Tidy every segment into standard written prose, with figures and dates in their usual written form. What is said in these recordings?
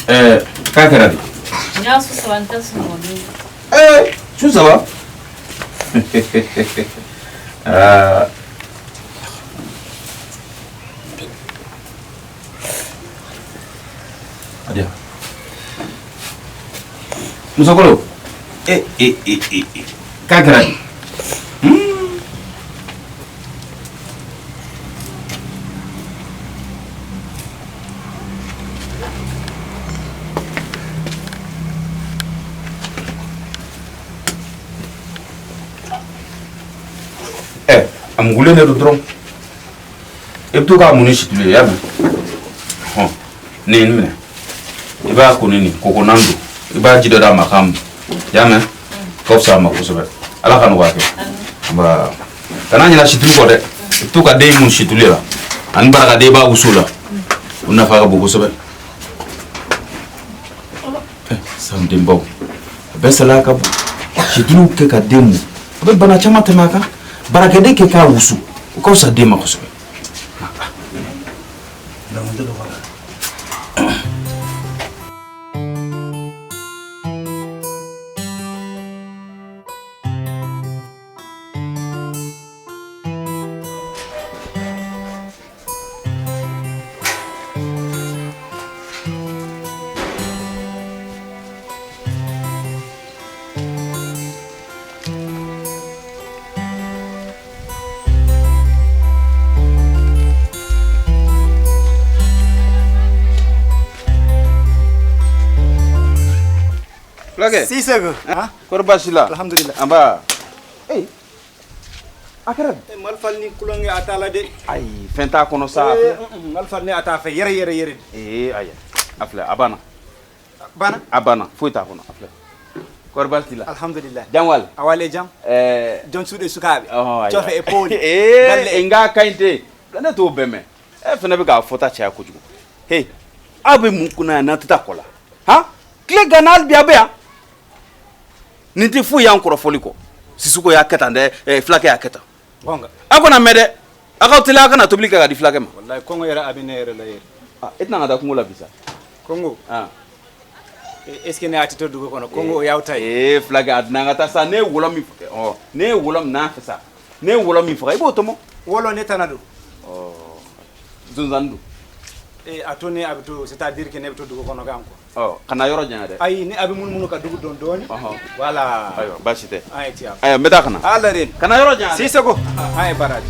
K'a kɛra di? N y'a su saba n tɛ sunɔgɔ don. Su saba? Aa. Adiya. Musokolo. E e e e. K'a kɛra di? A mugulen de don dɔrɔn i bɛ to k'a mun ni situlu ye, i y'a mɛn? Hɔn, nin minɛ, i b'a ko ni nin kokonan don, i b'a ji dɔ d'a ma k'a mun, i y'a mɛn? Ka fisa a ma kosɛbɛ. Ala ka nɔgɔya kɛ. Nba, kana ɲinɛ situlu kɔ dɛ. I bɛ to ka den mun situlu la ani barakaden, i b'a wusu la, o nafa ka bon kosɛbɛ. San denbaw a bɛɛ salaya ka bon. Situlu kɛ ka den mun, a bɛ bana caman tɛmɛ a kan. Barakɛden kɛ k'a wusu, o ka fisa den ma kosɛbɛ. Fulakɛ. Sisoko. Kɔri baasi la? Alhamdulillah. Anba. Ee. A kɛra di? Malifali ni kulonkɛ a t'a la dɛ. Ayi, fɛn t'a kɔnɔ sa. Malifali ni a t'a fɛ yɛrɛ yɛrɛ yɛrɛ. Ee ayi, a filɛ, a banna. Banna? A banna, foyi t'a kɔnɔ, a filɛ. Kɔri baasi t'i la? Alhamdulillah. Janwal. Awale jam. Jon suuɗe sukaaɓe. Ɔhɔn, ayiwa. Coofe e pooli. Ee, n k'a ka ɲi ten. Ne t'o bɛɛ mɛn. E fana bɛ k'a fɔta caya kojugu. He, aw bɛ mun kunna yan n'aw tɛ taa kɔ la? Han? Tile ganna hali bi a bɛ yan. Nin tɛ foyi y'an kɔrɔfɔli kɔ. Sisoko y'a kɛ tan dɛ, fulakɛ y'a kɛ tan. Gonga. Aw kana mɛn dɛ. Aw k'aw teliya, aw kana tobili kɛ ka di fulakɛ ma. Wallahi kɔngɔ yɛrɛ a bɛ ne yɛrɛ la yɛrɛ. Ah, e tɛna ka taa kungo la bi sa? Kɔngɔ. Ah. Est ce que ne a tɛ to dugu kɔnɔ? Kɔngɔ o y'aw ta ye. Ee fulakɛ, a donna an ka taa sa. Ne ye wɔlɔ min, ɔ, ne ye wɔlɔ min n'a fɛ sa. Ne ye wɔlɔ min faga, i b'o tɔmɔ. Wɔlɔ ne tana don. Ɔ, zonzanni don. Ee, a to ne a bɛ to, c'est à dire que ne bɛ to dugu kɔnɔ kan quoi. Ɔ, kana yɔrɔ janya dɛ. Ayi, ne a bɛ munumunu ka dugu dɔn dɔɔni. Ɔhɔn. Voilà. Ayiwa, baasi tɛ. An ye tiɲɛ. Ayiwa, n bɛ taa ka na. Ala de. Kana yɔrɔ janya dɛ. Sisoko, an ye baraji.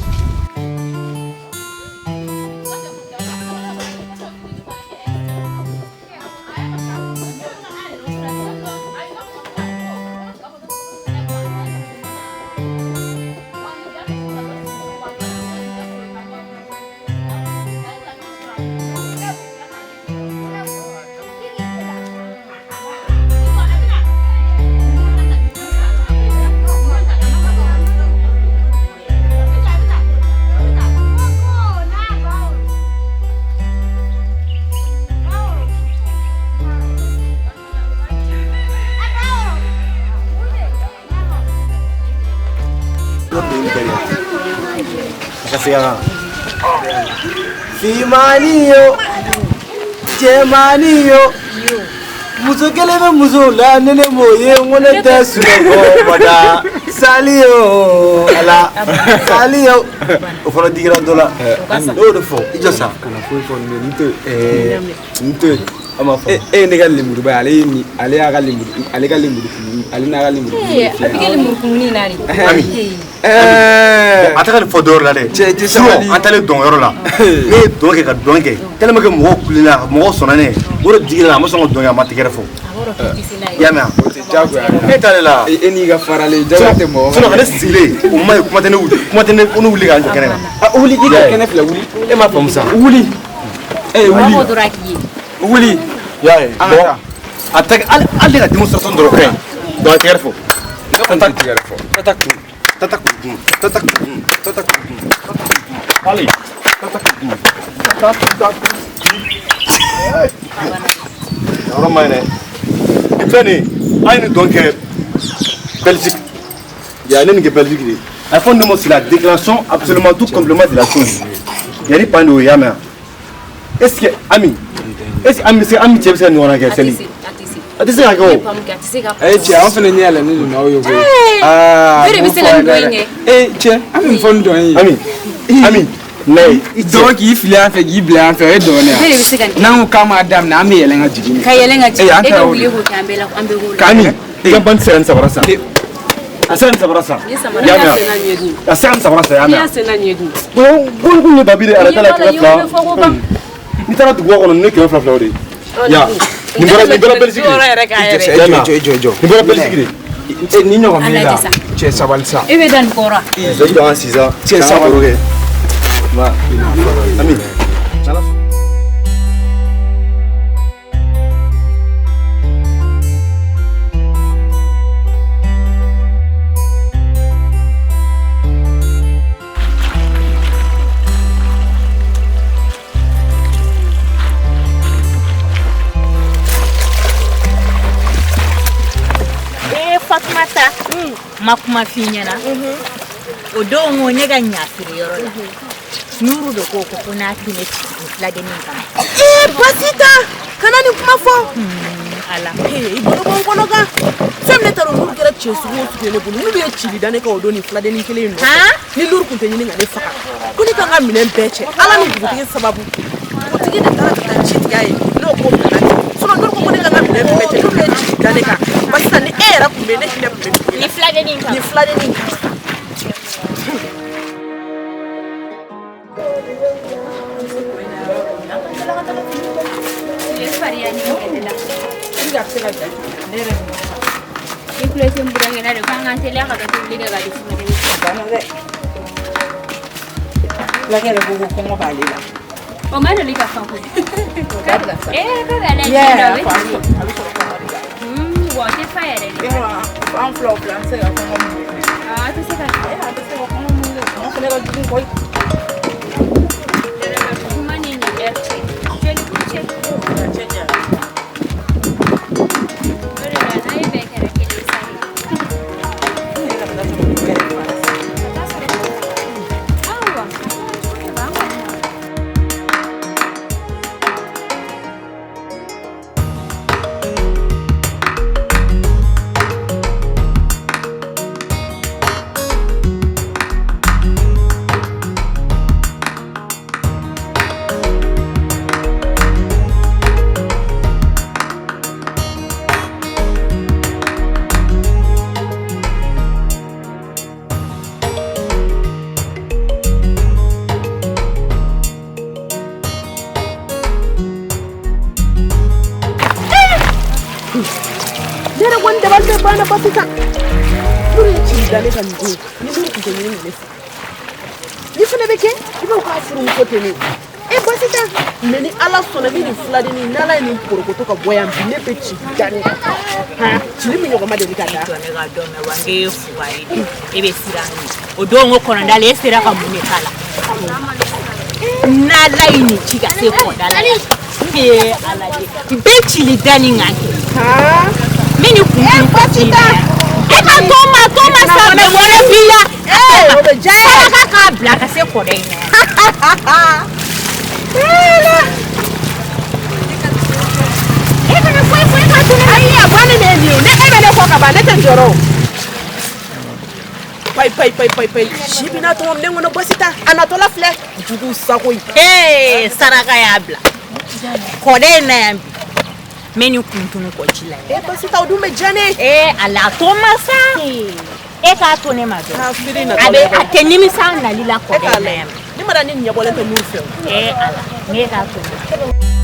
Fimani yo, cɛmani yo, muso kelen bɛ muso la ni ne m'o ye, n ko ne tɛ sunɔgɔ bada. Sali yo, ala sali yo, o fana digira dɔ la. Ne y'o de fɔ, i jɔ sa. Kana foyi fɔ nin to yen. Nin to yen. An b'a fɔ. E ye ne ka lemuruba ye, ale ye nin, ale y'a ka lemuru, ale ka lemuru, ale n'a ka lemuru. Ee, a bɛ kɛ lemurukumuni na de. Ami. A tɛ ka nin fɔ dɔwɛrɛ la dɛ. Cɛ, cɛ, Sinon, sabali. an taalen dɔnyɔrɔ la. Ne ye dɔn kɛ ka dɔn kɛ. Tellement que mɔgɔw kulela, mɔgɔw sɔnna ne ye. O de digira la, a ma sɔn ka dɔn kɛ, a ma tɛgɛrɛ fɔ. A b'a dɔn k'i tɛ se n'a ye. I y'a mɛn wa? O tɛ diyagoya ye. E t'ale la. E n'i ka faralen, diyagoya tɛ mɔgɔ Sinon, ale sigilen, o ma ye, kuma tɛ ne wuli, kuma tɛ ne ko ne wuli k'an jɔ kɛnɛ kan. A wuli, i ka kɛnɛ filɛ, wuli. E m'a faamu sa. Wuli. E A b'a wuli. fɔ dɔrɔn a k'i ye. Wuli. I y'a ye. An ka Bon, taa. a tɛ hali hali ne ka démonstration dɔrɔn ka ɲi. Donc a tɛgɛrɛ fɔ. Ne kɔni tɛ tigɛrɛ fɔ. Tata kun, tata kun, tata kun, tata kun, tata kun. Allez, tata kun, tata kun. Yɔrɔ ma ɲi dɛ. Nin filɛ nin ye, an ye nin dɔn kɛ Belgique. Ya ne nin kɛ Belgique de. A fɔ ne ma, c'est la déclaration absolument tout complément de la chose. Yanni pan de o ye, y'a mɛn wa? Est-ce que Ami, Est ce que an bɛ se an cɛ bɛ se ka nin ɲɔgɔnna kɛ Sali? A tɛ se ka kɛ o. Eh cɛ an fana ɲɛ yɛlɛnnen don n'aw ye koyi. Aa bɛɛ de bɛ se ka nin dɔn in kɛ. Eh cɛ an bɛ nin fɔ nin dɔn in ye. Ami Ami layi i cɛ. Dɔn k'i fili an fɛ k'i bila an fɛ o ye dɔn ye. Bɛɛ de bɛ se ka nin kɛ. N'an ko k'an m'a daminɛ an bɛ yɛlɛn ka jigin. Ka yɛlɛn ka jigin an e taara ka o wuli de. k'o kɛ an bɛɛ la an bɛɛ k'o la. Ami i ka ban tɛ se ka nin sabara san. A se ka nin sabara san. Ni samara Y'a mɛn N'i y'a senna ɲɛ dun. A se ka nin sabara san y'a N'i y'a mɛn. senna ɲɛ dun. Ko ko ye babi de arrêté la Ɲɛ b'a la, 200. i y'o fɔ ko ban. N'i taara duguba kɔnɔ nin ye 200 o de ye. Ya nin bɔra nin bɔra Belgique de. Yɛrɛ k'a yɛrɛ. Cɛ jɔ jɔ jɔ jɔ. Nin bɔra Belgique de. Eh ni ɲɔgɔn b'i la. Ala sa. Cɛ sabali sa. E bɛ da nin kɔrɔ. Jɔ jɔ an sisan. Cɛ sabali. K'an ka baro kɛ. Ami. Ee Fatumata ma kuma f'i ɲɛna o don ko ne ka ɲa feere yɔrɔ la Nuru de ko ko n'a tɛ ne ci nin filadennin kama. Ee Basita kana nin kuma fɔ. Ala i bolo bɔ n kɔnɔ kan fɛn min ne taara Nuru kɛra cɛ sugu o sugu ye ne bolo Nuru ye cili da ne kan o don nin filadennin kelen in nɔfɛ ni Nuru tun tɛ ɲini ka ne faga ko ne ka n ka minɛn bɛɛ cɛ Ala ni dugutigi sababu dugutigi de taara ka taa ci tigɛ a ye n'o ko bila ten sinon Nuru ko ko ne ka n ka minɛn bɛɛ cɛ Nuru ye cili da ne kan Basita ni e yɛrɛ tun bɛ yen ne hinɛ tun bɛ dugu la Nin filadennin kama. Nin filadennin kama. I kulo tɛ n burankɛ na de k'an k'an teliya ka taa tobili kɛ ka di funadennin ma. Fulakɛ yɛrɛ ko ko kɔngɔ b'ale la. O ma deli ka fa koyi. Ee k'a bɛ ala ye Yeah, tiɲɛ na o bɛ a ten de. A bɛ sɔrɔ kɔngɔ de la. Wa o tɛ fa yɛrɛ de. Yɔrɔ an filaw fila an tɛ se ka kɔngɔ muɲu. Aa a tɛ se ka. Ee a tɛ se ka kɔngɔ muɲu dɛ. Kɔngɔ fana ka jugu koyi. Kuma ni nin ɛri cɛ. Joli b'u cɛ. Cɛ ɲa. O de la n'a ye bɛɛ kɛra kelen ye sa de. Ne yɛrɛ ka taa sɔrɔ nin bɛɛ de fara. Ka taa sɔrɔ. Awa. A b'an kɔni. Ne yɛrɛ kɔni dabali bɛɛ banna Basita Nuru ye cili da ne kan nin don ni Nuru tun tɛ ɲini ka ne faga ni fana bɛ kɛ i b'a fɔ k'a furumuso tɛ ne ye e Basita mais ni Ala sɔnna ni nin filadennin n'Ala ye nin porokoto ka bɔ yan bi ne bɛ cili da ne kan han cili min ɲɔgɔn ma deli ka da. Jɔ ne ka dɔn mɛ wa n k'e ye fugari de e bɛ siran ɲɛ o don ko kɔnɔda la e sera ka mun de k'a la n'Ala ye nin ci ka se kɔda la yan ee Ala de n bɛ cili da nin kan kɛ n bɛ nin kun kun Basita e ka to ma to ma sa bɛ wɛrɛ b'i la ee o bɛ diya ye. Saraka k'a bila ka se kɔda in na yan. E kana foyi foyi k'a to ne la. Ayi a bannen de ye nin ye o ne e bɛ ne kɔ ka ban ne tɛ jɔrɔ o. Payi payi payi payi payi si bɛna tɔmɔ minɛn kɔnɔ Basita a natɔla filɛ jugu sago ye. Ee saraka y'a bila kɔda in na yan bi n bɛ nin kun tunu kɔji la yan. E Basita o dun bɛ diya ne ye. Ee ala a to ma sa e k'a to ne ma dɔrɔn K'a feere a natɔla bɛ ye. a tɛ nimisa nali la E kɔda k'a in na yan lajɛ ne ma da ni ɲɛbɔlen tɛ Nuru fɛ o. ee ala ne k'a to ne ma.